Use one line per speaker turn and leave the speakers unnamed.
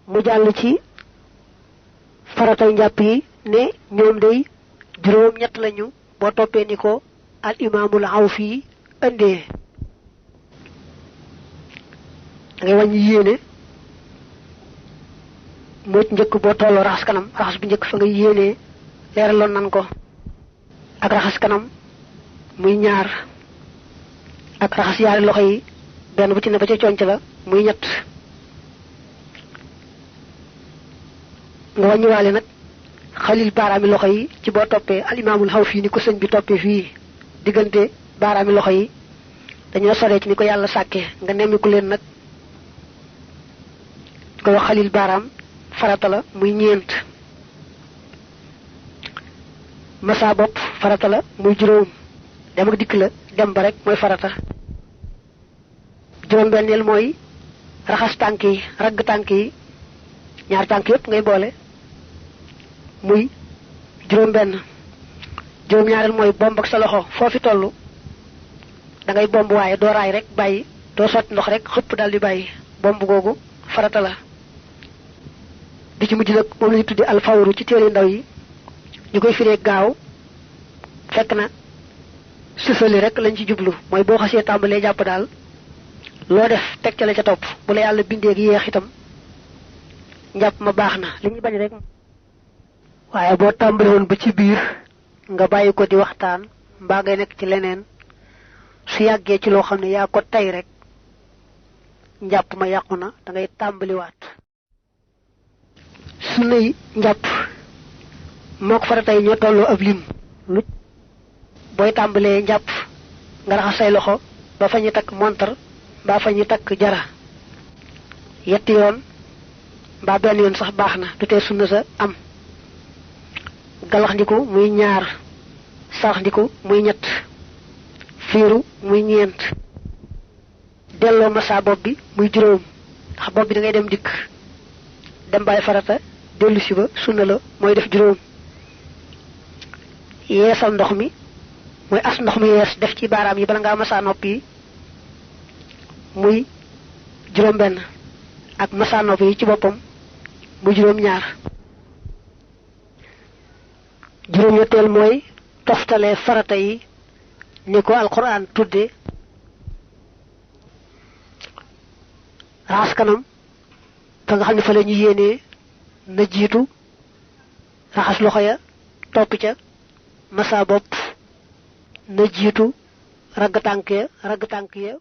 mu jàll ci faratay njàpp yi ne ñoom day juróom ñett lañu boo toppee ni ko al imaamul Awfi indee da ngay wàññi yéene moo ci njëkk boo tolloo raxas kanam raxas bu njëkk fa nga yéenee leeraloon nan ko ak raxas kanam muy ñaar ak raxas yaari loxo yi benn bu ci ne ba ca conc la muy ñett nga wàññiwaale nag xalil baaraami loxo yi ci boo toppee al imaamul Awfi ni ko sëñ bi toppee fii diggante baaraami loxo yi dañoo soree ci ni ko yàlla sàkkee nga nemmiku leen nag ko wax xalil baaraam farata la muy ñeent masa bopp farata la muy juróom dem ak dikk la dem ba rek mooy farata juróom benneel mooy raxas tànk yi ragg tànk yi ñaar tànk yépp ngay boole muy juróom benn juróom ñaareel mooy bomb ak sa loxo foofi tollu da ngay bomb waaye doo raay rek bàyyi doo sotti ndox rek xëpp daal di bàyyi bomb googu farata la bi ci mujj nag moom la ñu tuddi alfawru ci téere ndaw yi ñu koy firee gaaw fekk na sësali rek lañ ci jublu mooy boo xasee tàmbalee jàpp daal loo def teg ca la ca topp bu la yàlla bindee gi yeex itam njàpp ma baax na li ñuy bañ rek waaye boo tàmbale woon ba ci biir nga bàyyi ko di waxtaan mbaa ngay nekk ci leneen su yàggee ci loo xam ne yaa ko tey rek njàpp ma yàqu na da ngay tàmbaliwaat sunnay njàpp moo ko faratay ñoo tolloo ab lim lu booy tàmbalee njàpp nga raxas say loxo ba fa ñu takk montar mbaa fa ñu takk jara yetti yoon mbaa benn yoon sax baax na du tee sunna sa am galax ndiku muy ñaar sarax ndiku muy ñett fiiru muy ñeent delloo masa bopp bi muy juróom ndax bopp bi da ngay dem dikk dem bàyyi farata dellu si ba sunna la mooy def juróom yeesal ndox mi mooy as ndox mi yees def ci baaraam yi bala ngaa masa nopp yi muy juróom benn ak masa nopp yi ci boppam muy juróom ñaar juróom ñetteel mooy toftale farata yi ni ko alquran tudde raxas kanam fa nga xam ne fa la ñu yéenee na jiitu raxas loxo ya topp ca masa bopp na jiitu ragg tànk ya